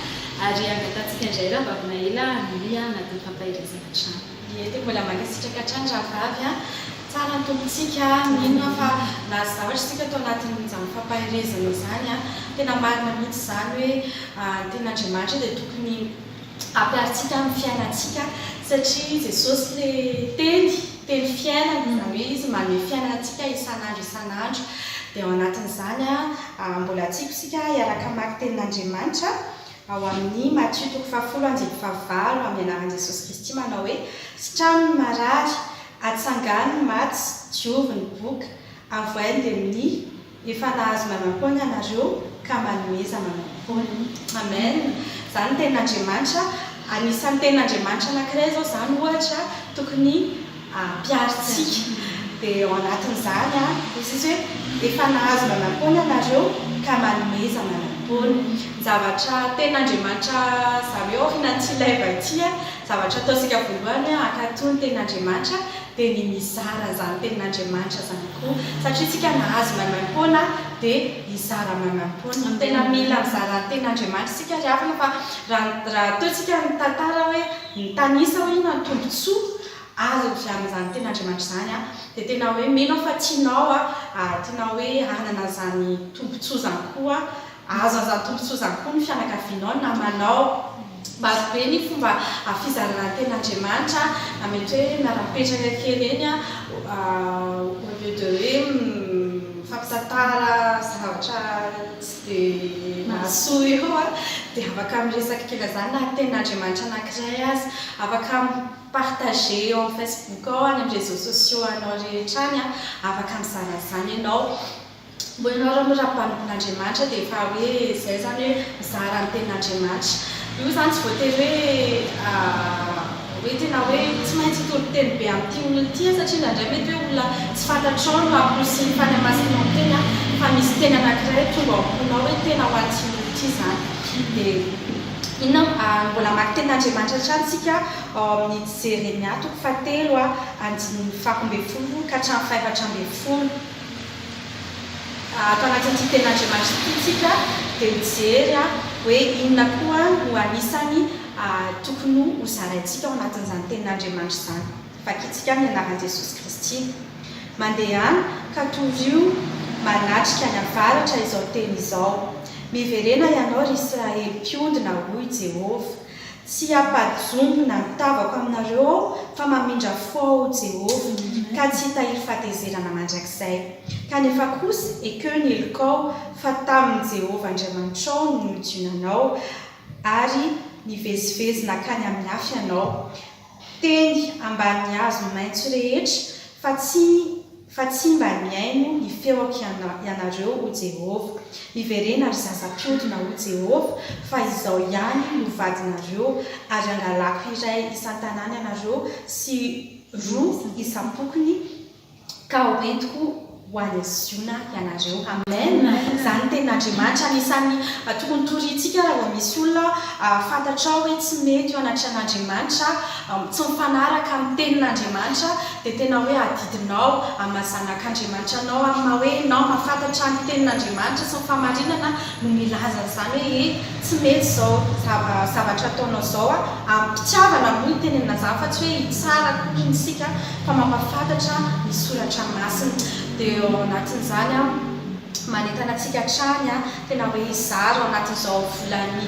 ary angatahantsika indray rahavavy Maela hanohy anatin'ny fampaherezana hatrany. Ie dia mbola mankasitraka hatrany rahavavy a! Tsara ny Tompontsika a! Mino aho fa nahazo zavatra isika tao anatin'izany fampaherezana izany a! Tena marina mihitsy izany hoe ny tenin'Andriamanitra dia tokony ampiharintsika amin'ny fiainantsika satria Jesosy le teny, teny fiainana, izany hoe Izy manome fiainana antsika isan'andro isan'andro. Dia ao anatin'izany mbola tiako isika hiaraka hamaky tenin'Andriamanitra ao amin'ny Matio toko fahafolo andininy fahavalo amin'ny anaran'i Jesosy Kristy manao hoe, Sitrano ny marary, atsangano ny maty, diovy ny boka, avohay ny demonia, Efa nahazo maimaimpoana ianareo ka manomeza maimaimpoana. Amen! Izany ny tenin'Andriamanitra. Anisan'ny tenin'Andriamanitra anankiray izao izany ohatra tokony ampiharintsika. Dia ao anatin'izany hoy izy hoe efa nahazo maimaimpoana ianareo ka manomeza maimaimpoana. Ny zavatra tenin'Andriamanitra izany hoe aorianan'ity live ity, zavatra ataontsika voalohany hankatò ny tenin'Andriamanitra dia ny mizara izany tenin'Andriamanitra izany koa. Satria isika nahazo maimaimpoana dia hizara maimaimpoana. Tena mila mizara ny tenin'Andriamanitra isika ry havana fa raha raha toa isika mitantara hoe mitanisa hoe inona ny tombontsoa azo avy amin'izany tenin'Andriamanitra izany dia tena hoe mino aho fa tianao tianao hoe hanana an'izany tombontsoa izany koa Azo an'izany tombontsoa izany koa ny fianakavianao, ny namanao. Maro be ny fomba fizarana ny tenin'Andriamanitra, na mety hoe miara-mipetraka kely eny au lieu de hoe mifampitantara zavatra tsy dia mahasoa eo dia afaka miresaka kely an'izany na tenin'Andriamanitra anankiray aza. Afaka mi-partager eo amin'ny Facebook ao, any amin'ny réseaux sociaux anao rehetra any, afaka mizara an'izany ianao. Mbola ianao raha mora mpanompon'Andriamanitra dia efa hoe izay izany hoe mizara ny tenin'Andriamanitra. Io izany tsy voatery hoe hoe tena hoe tsy maintsy hitory teny be amin'ity olona ity aho satria indraindray mety hoe olona tsy fantatrao no amporisihin'ny Fanahy Masina miteny fa misy teny anankiray tonga ao am-ponao hoe tena ho an'ity olona ity izany. Dia inona mbola hamaky tenin'Andriamanitra hatrany isika ao amin'ny Jeremia toko fahatelo andininy faharoambinifolo ka hatramin'ny fahefatra ambinifolo. Ato anatin'ity tenin'Andriamanitra ity isika dia mijery hoe inona koa no anisany tokony ho zaraintsika ao anatin'izany tenin'Andriamanitra izany. Vakintsika amin'ny anaran'i Jesosy Kristy. Mandehana ka torio manatrika ny avaratra izao teny izao, Miverena ianao, ry Israely mpiondina, hoy Jehovah. Tsy hampajombona ny tavako aminareo aho, fa mamindra fo aho, Jehovah, ka tsy hitahiry fahatezerana mandrakizay. Kanefa kosa, ekeo ny helokao, fa tamin'i Jehovah Andriamanitrao no nodionanao, ary nivezivezy nankany amin'ny hafa ianao. Teny ambanin'ny hazo maitso rehetra, fa tsy Fa tsy mba nihaino ny feoko ianareo, hoy Jehovah. Miverena, ry zaza mpiodina, hoy Jehovah, fa izao ihany no vadinareo, ary hangalako iray isan-tanàna ianareo sy roa isam-pokony, ka hoentiko Ho any Ziona ianareo. Amen! Izany ny tenin'Andriamanitra. Anisan'ny tokony toriantsika raha vao misy olona fantatrao hoe tsy mety eo anatrehan'Andriamanitra, tsy mifanaraka amin'ny tenin'Andriamanitra, dia tena hoe adidinao amin'ny maha zanak'Andriamanitra anao, amin'ny maha hoe ianao mahafantatra ny tenin'Andriamanitra sy ny fahamarinana no milaza an'izany hoe e, tsy mety izao zavatra ataonao izao. Amim-pitiavana moa no itenenana izany fa tsy hoe hitsara akory isika. fa mampahafantatra ny soratra masina. Dia ao anatin'izany aho manentana antsika hatrany tena hoe hizara ao anatin'izao volan'ny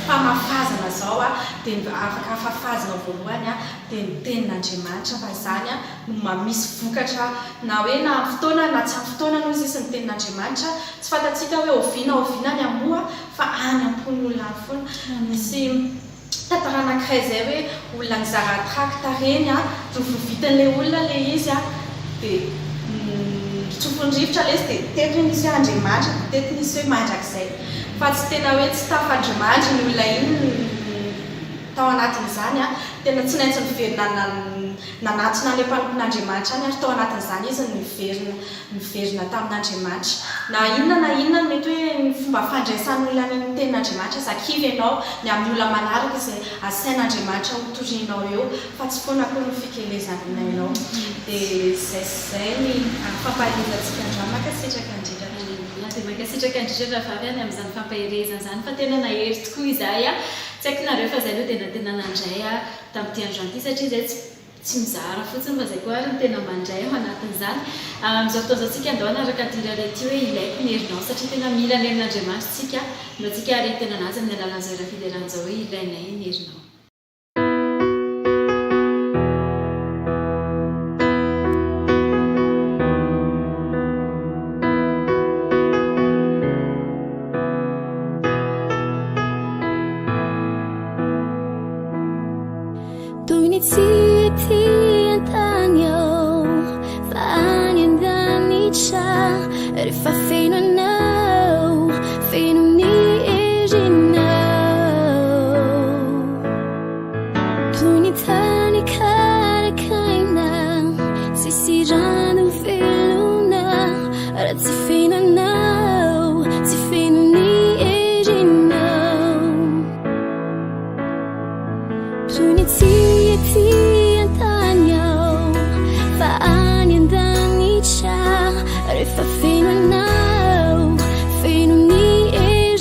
famafazana izao dia ny afaka fafazina voalohany dia ny tenin'Andriamanitra fa izany no mamisy vokatra na hoe na amin'ny fotoana na tsy amin'ny fotoana hoy izy ny tenin'Andriamanitra tsy fantatsika hoe oviana oviana ny hamoa fa any am-pon'olona any foana misy Tantara anankiray izay hoe olona nizara tract ireny an, novovitin'ilay olona ilay izy an, dia notsofin'ny rivotra ilay izy dia teto nisy hoe Andriamanitra dia teto nisy hoe mandrakizay. Fa tsy tena hoe tsy tafandrimandry iny olona iny tao anatin'izany an, tena tsy naintsy niverina nanatona an'ilay mpanompon'Andriamanitra any ary tao anatin'izany izy no niverina niverina tamin'Andriamanitra. Na inona na inona ny mety hoe ny fomba fandraisan'olona ny ny tenin'Andriamanitra, aza kivy ianao ny amin'ny olona manaraka izay asain'Andriamanitra ho torianao eo fa tsy foana akory ny fikelezana ianao. Dia izay sy izay ny fampaherezantsika androany. Mankasitraka indrindra. Aleloia. Dia mankasitraka indrindra rahavavy a ny amin'izany fampaherezana izany fa tena nahery tokoa izahay a. Tsy haiko nareo fa izay aloha dia tena nandray aho tamin'ity androany ity satria izay tsy Tsy mizara fotsiny fa izay koa ary no tena mandray ao anatin'izany. Amin'izao fotoana izao tsika andao hanaraka an'ity hira iray ity hoe Ilaiko ny herinao satria tena mila ny herin'Andriamanitra tsika no antsika ary tena anazy amin'ny alalan'izao hira fiderana izao hoe Ilainay ny herinao. Toy ny tsy ety an-tany aho fa any an-danitra rehefa feno anao, feno ny herinao. Toy ny tany karakaina, tsisy rano velona raha tsy feno anao, tsy feno ny herinao. Toy ny tsy ety an-tany aho fa any an-danitra rehefa feno anao, feno ny herinao.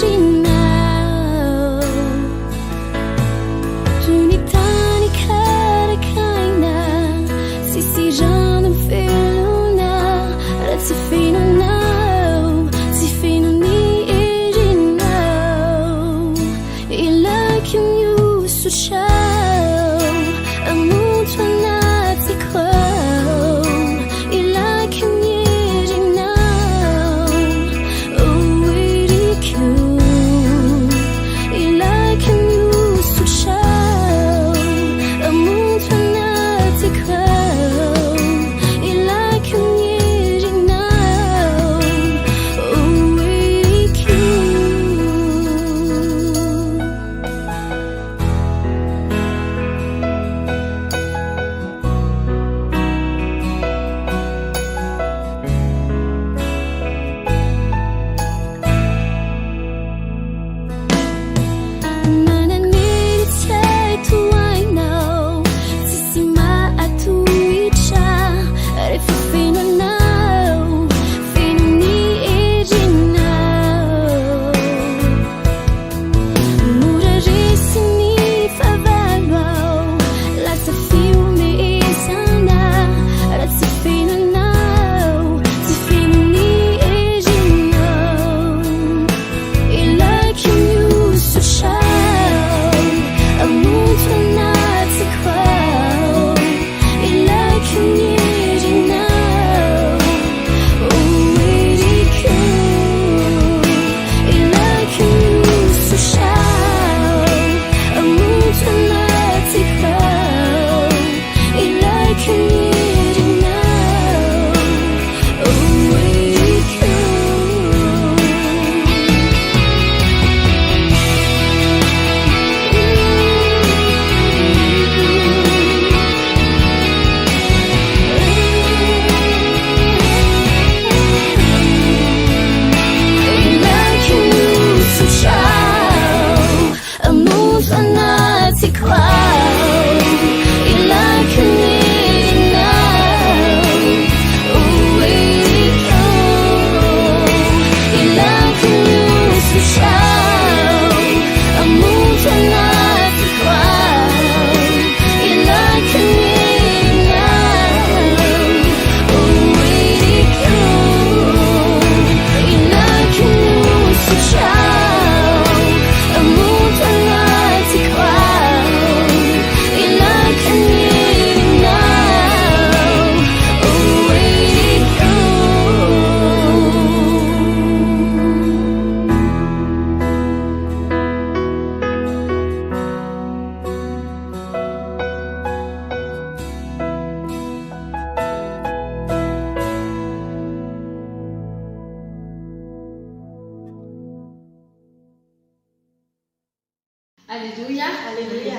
Aleloia. Aleloia.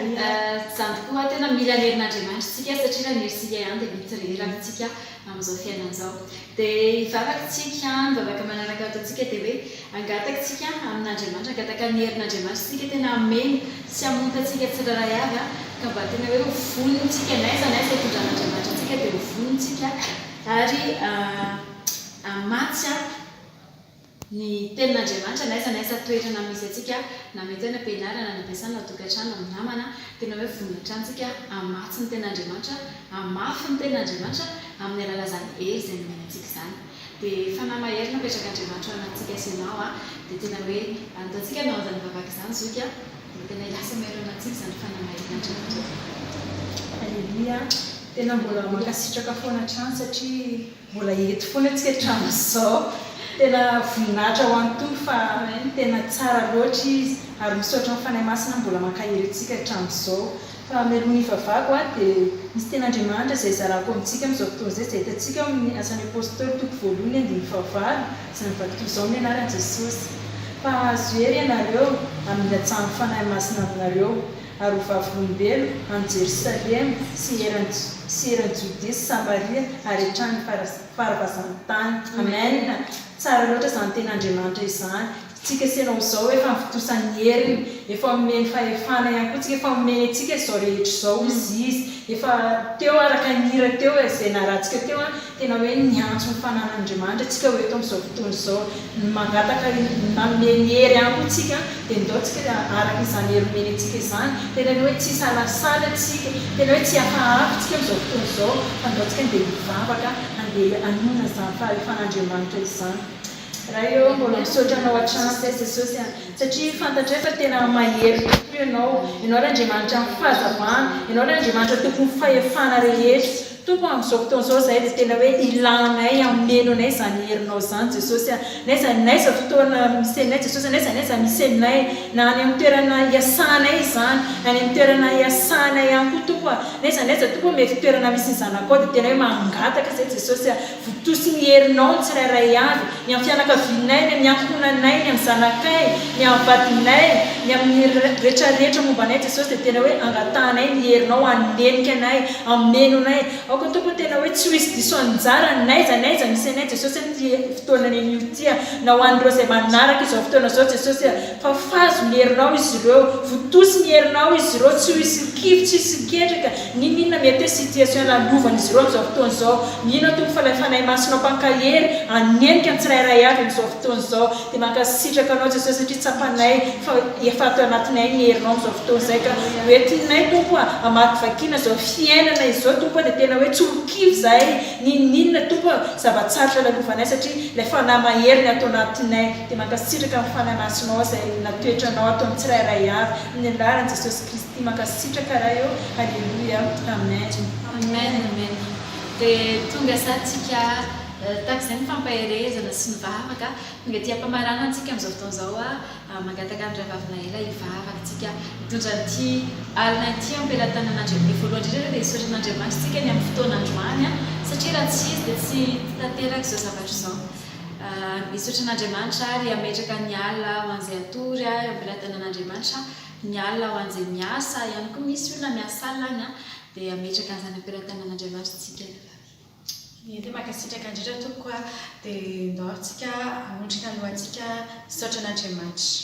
Izany tokoa, tena mila ny herin'Andriamanitra isika satria raha ny herintsika ihany dia mety reraka isika amin'izao fiainana izao. Dia hivavaka isika, ny vavaka manaraka ataontsika dia hoe hangataka isika amin'Andriamanitra, hangataka ny herin'Andriamanitra isika tena hameno sy hamonta antsika tsirairay avy ka mba tena hoe ho vonona isika n'aiza n'aiza hitondran'Andriamanitra antsika dia ho vonona isika ary hamatsy Ny Tenin'Andriamanitra n'aiza n'aiza toerana misy antsika, na mety any am-pianarana, any am-piasana, ao an-tokantrano, amin'ny namana, tena hoe vonona hatrany isika hamatsy ny Tenin'Andriamanitra, hamafy ny Tenin'Andriamanitra amin'ny alalan'izany hery izay nomeny antsika izany. Dia fanahy mahery no apetrak'Andriamanitra ao anatintsika sy ianao an, dia tena hoe antaontsika hanao an'izany vavaka izany zoky an, dia tena hiasa mahery ao anatintsika izany fanahy maherin'Andriamanitra izany. Aleloia! Tena mbola mankasitraka foana hatrany satria Mbola eto foana tsika hatramin'izao. Tena voninahitra ho an'ny Tompo fa tena tsara loatra Izy ary misaotra ny Fanahy Masina mbola mankahery antsika hatramin'izao. Fa mialoha ny hivavahako dia misy tenin'Andriamanitra izay zarako amintsika amin'izao fotoana izao izay hitantsika ao amin'ny Asan'ny Apostoly toko voalohany andininy fahavalo izay mivaky toy izao amin'ny anaran'i Jesosy, Fa hahazo hery ianareo amin'ny hilatsahan'ny Fanahy Masina aminareo, ary ho vavolombelo any Jerosalema sy eran'i sy eran'i Jodia sy Samaria ary hatrany faravazan'ny tany. Amen! Tsara loatra izany tenin'Andriamanitra izany. Tsika sy ianao izao efa nifotosan'ny heriny, efa omeny fahefana ihany koa tsika, efa omeny antsika izao rehetra izao hozy Izy. Efa teo araka ny hira teo izay narahantsika teo an, tena hoe niantso ny fananan'Andriamanitra tsika ho eto amin'izao fotoana izao. Mangataka manome ny hery ihany koa tsika dia ndao tsika araka izany hery omeny antsika izany, tena ny hoe tsy hisalasala tsika, tena hoe tsy hafahafa tsika amin'izao fotoana izao fa ndao tsika andeha hivavaka, andeha hanonona izany fahefan'Andriamanitra izany. Ray ô, mbola misaotra Anao hatrany izay Jesosy a, satria fantatray fa tena mahery tokoa Ianao, Ianao ilay Andriamanitra amin'ny fahazavana, Ianao ilay Andriamanitra tompon'ny fahefana rehetra. Tompo a, amin'izao fotoana izao izahay dia tena hoe ilanay, hameno anay izany herinao izany Jesosy a. N'aiza n'aiza fotoana misy anay Jesosy a, n'aiza n'aiza misy anay, na any amin'ny toerana iasanay izany, na any amin'ny toerana iasanay ihany koa Tompo a, n'aiza n'aiza Tompo o mety toerana misy ny zanakao dia tena hoe mangataka izay Jesosy a, votosi ny herinao ny tsirairay avy, ny amin'ny fianakavianay, ny amin'ny ankohonanay, ny amin'ny zanakay, ny amin'ny vadinay, ny amin'ny retraretra momba anay Jesosy dia tena hoe angatahanay ny herinao hanenika anay, hameno anay. Aoka Tompo tena hoe tsy ho hisy diso anjara n'aiza n'aiza misy anay Jesosy amin'ity fotoana anio ity a, na ho an'ireo izay manaraka izao fotoana izao Jesosy a, fafazo ny herinao izy ireo, votosi ny herinao izy ireo, tsy ho hisy kivy, tsy hisy ketraka, N'inon'inona mety hoe situation lalovan'izy ireo amin'izao fotoana izao, mino aho Tompo fa ilay Fanahy Masinao mpankahery hanenika ny tsirairay avy amin'izao fotoana izao. Dia mankasitraka Anao Jesosy satria tsapanay fa efa ato anatinay ny herinao amin'izao fotoana izay ka ho entinay Tompo a, hamakivakiana izao fiainana izao Tompo a, dia tena hoe tsy ho kivy izahay n'inon'inona Tompo a, zava-tsarotra lalovanay satria ilay Fanahy mahery ny ato anatinay. Dia mankasitraka ny Fanahy Masinao izay natoetranao ato amin'ny tsirairay avy. Amin'ny anaran'i Jesosy Kristy. Mankasitraka Ray ô Alléluia Amen. Amen amen dia tonga sady tsika tahaka izay ny fampaherezana sy ny vavaka tonga aty ampamaranana tsika amin'izao fotoana izao a mangataka ny rahavavy Naela hivavaka tsika hitondra an'ity alina ity am-pelatanan'Andriamanitra voalohany indrindra aloha dia hisaotra an'Andriamanitra tsika ny amin'ny fotoana androany a satria raha tsy izy dia tsy tanteraka izao zavatra izao hisaotra an'Andriamanitra ary hametraka ny alina ho an'izay hatory eo am-pelatanan'Andriamanitra Ny alina ho an'izay miasa ihany koa, misy olona miasa alina any an, dia hametraka an'izany am-pelatanan'Andriamanitra isika ry vavy. Ie dia mankasitraka indrindra tompoko a, dia ndao ary tsika hanondrika ny lohantsika hisaotra an'Andriamanitra.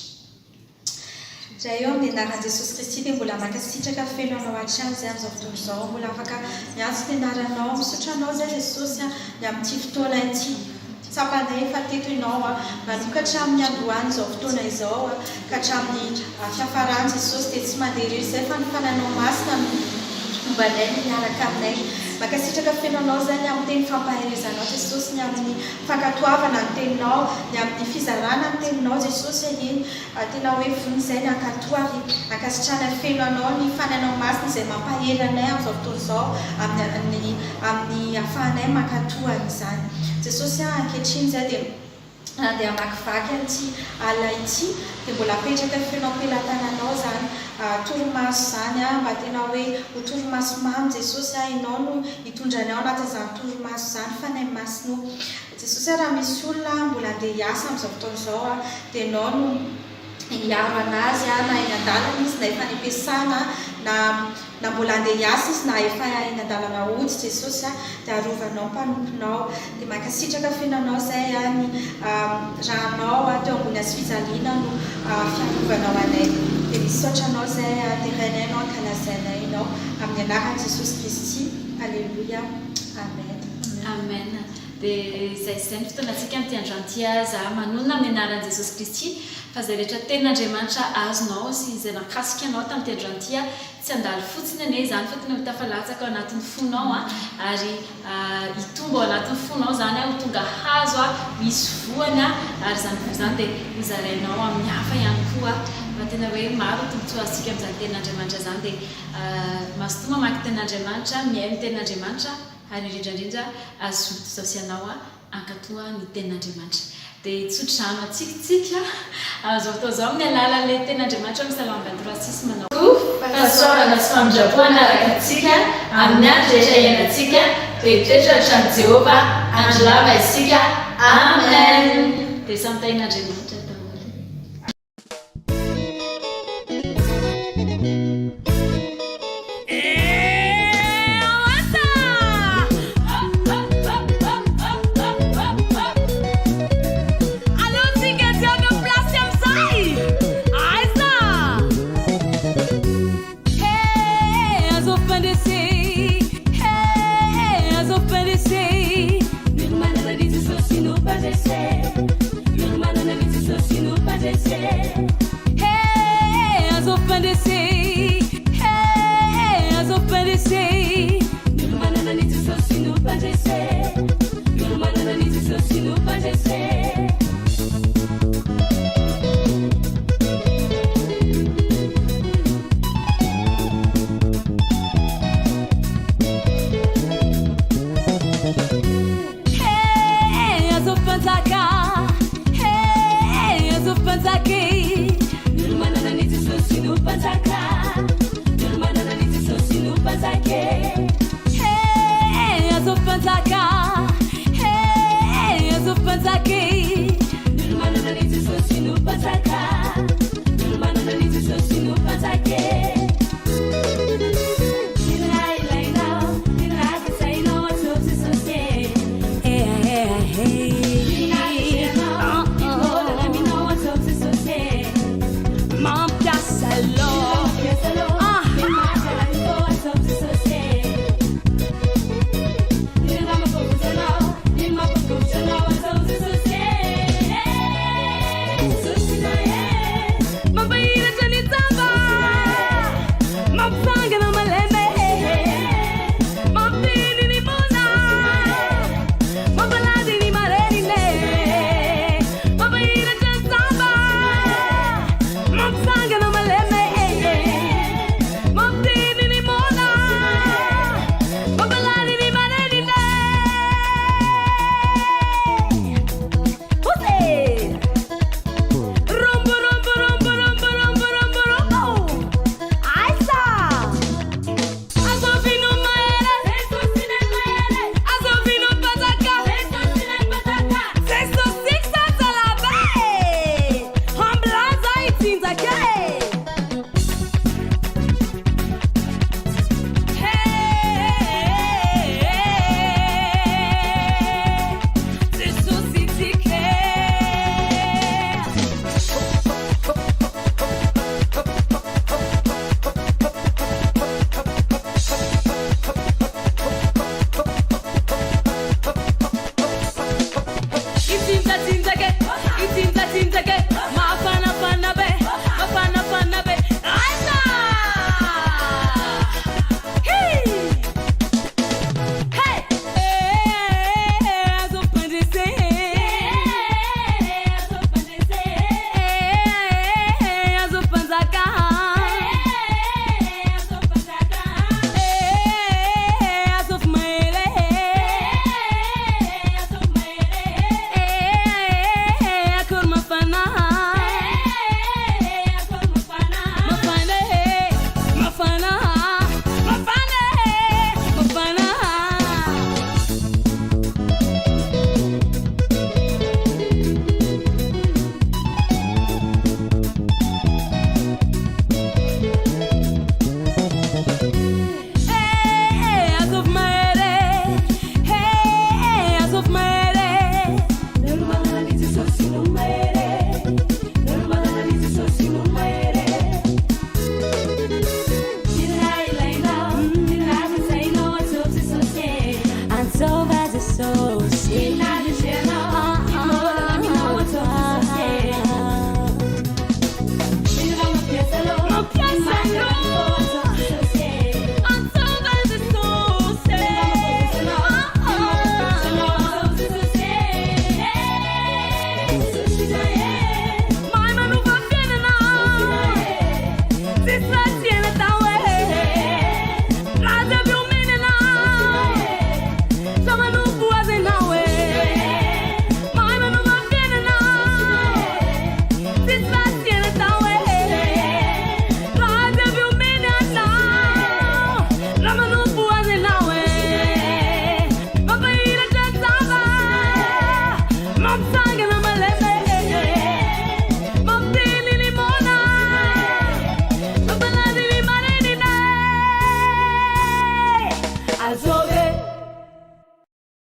Ray ô, amin'ny anaran'i Jesosy Kristy dia mbola mankasitraka feno Anao hatrany izay amin'izao fotoana izao, mbola afaka miantso ny anaranao, misaotra Anao izay Jesosy a, ny amin'ity fotoana ity. Tsapanay fa teto Ianao manomboka hatramin'ny niandohan'izao fotoana izao ka hatramin'ny fiafarany Jesosy dia tsy mandeha irery izay fa ny Fanahinao Masina no momba anay no miaraka aminay. Mankasitraka feno Anao izay ny amin'ny teny fampaherezanao Jesosy, ny amin'ny fankatoavana ny teninao, ny amin'ny fizarana ny teninao Jesosy eny tena hoe vonona izay ny hankatoa ary ankasitrahanay feno Anao ny Fanahinao Masina izay mampahery anay amin'izao fotoana izao amin'ny amin'ny ahafahanay mankatoa an'izany. Jesosy a, ankehitriny izay dia handeha hamakivaky an'ity alina ity, dia mbola apetraka feno am-pelatananao izany torimaso izany a, mba tena hoe ho torimaso mamy Jesosy a, Ianao no hitondra anay ao anatin'izany torimaso izany, Fanahy Masina o. Jesosy a, raha misy olona mbola handeha hiasa amin'izao fotoana izao a, dia Ianao no. hiaro an'azy na eny an-dalana izy na efa any am-piasana na na mbola handeha hiasa izy na efa eny an-dalana hody Jesosy a, dia arovanao mpanomponao. Dia mankasitraka feno anao izay a, ny ranao a teo ambony hazofijaliana no fiarovanao anay. Dia misaotra anao izay a, derainay ianao, ankalazainay ianao amin'ny anaran'i Jesosy Kristy. Aleloia. Amen. Amen. Dia izay sy izay ny fotoanantsika amin'ity androany ity a, za manonona amin'ny anaran'i Jesosy Kristy fa izay rehetra tenin'Andriamanitra azonao sy izay nakasika anao tamin'ity androany ity a, Tsy handalo fotsiny anie izany fa tena ho tafalatsaka ao anatin'ny fonao an, ary hitombo ao anatin'ny fonao izany an, ho tonga hazo an, misy voany an, ary izany voa izany dia hozarainao amin'ny hafa ihany koa. Fa tena hoe maro ny tombontsoa azontsika amin'izany tenin'Andriamanitra izany dia mazotoa mamaky tenin'Andriamanitra, mihaino tenin'Andriamanitra ary indrindra indrindra azoto izao sy ianao an. hankatoa ny Tenin'Andriamanitra. Dia hitsodrano antsika isika amin'izao fotoana izao amin'ny alalan'ilay Tenin'Andriamanitra ao amin'ny Salamo 23 six manao. Koa fahasoavana sy famindram-po hanaraka antsika amin'ny andro rehetra iainantsika, dia hitoetra ao an-tranon'i Jehovah andro lava isika. Amen! Dia samy tahin'Andriamanitra daholo.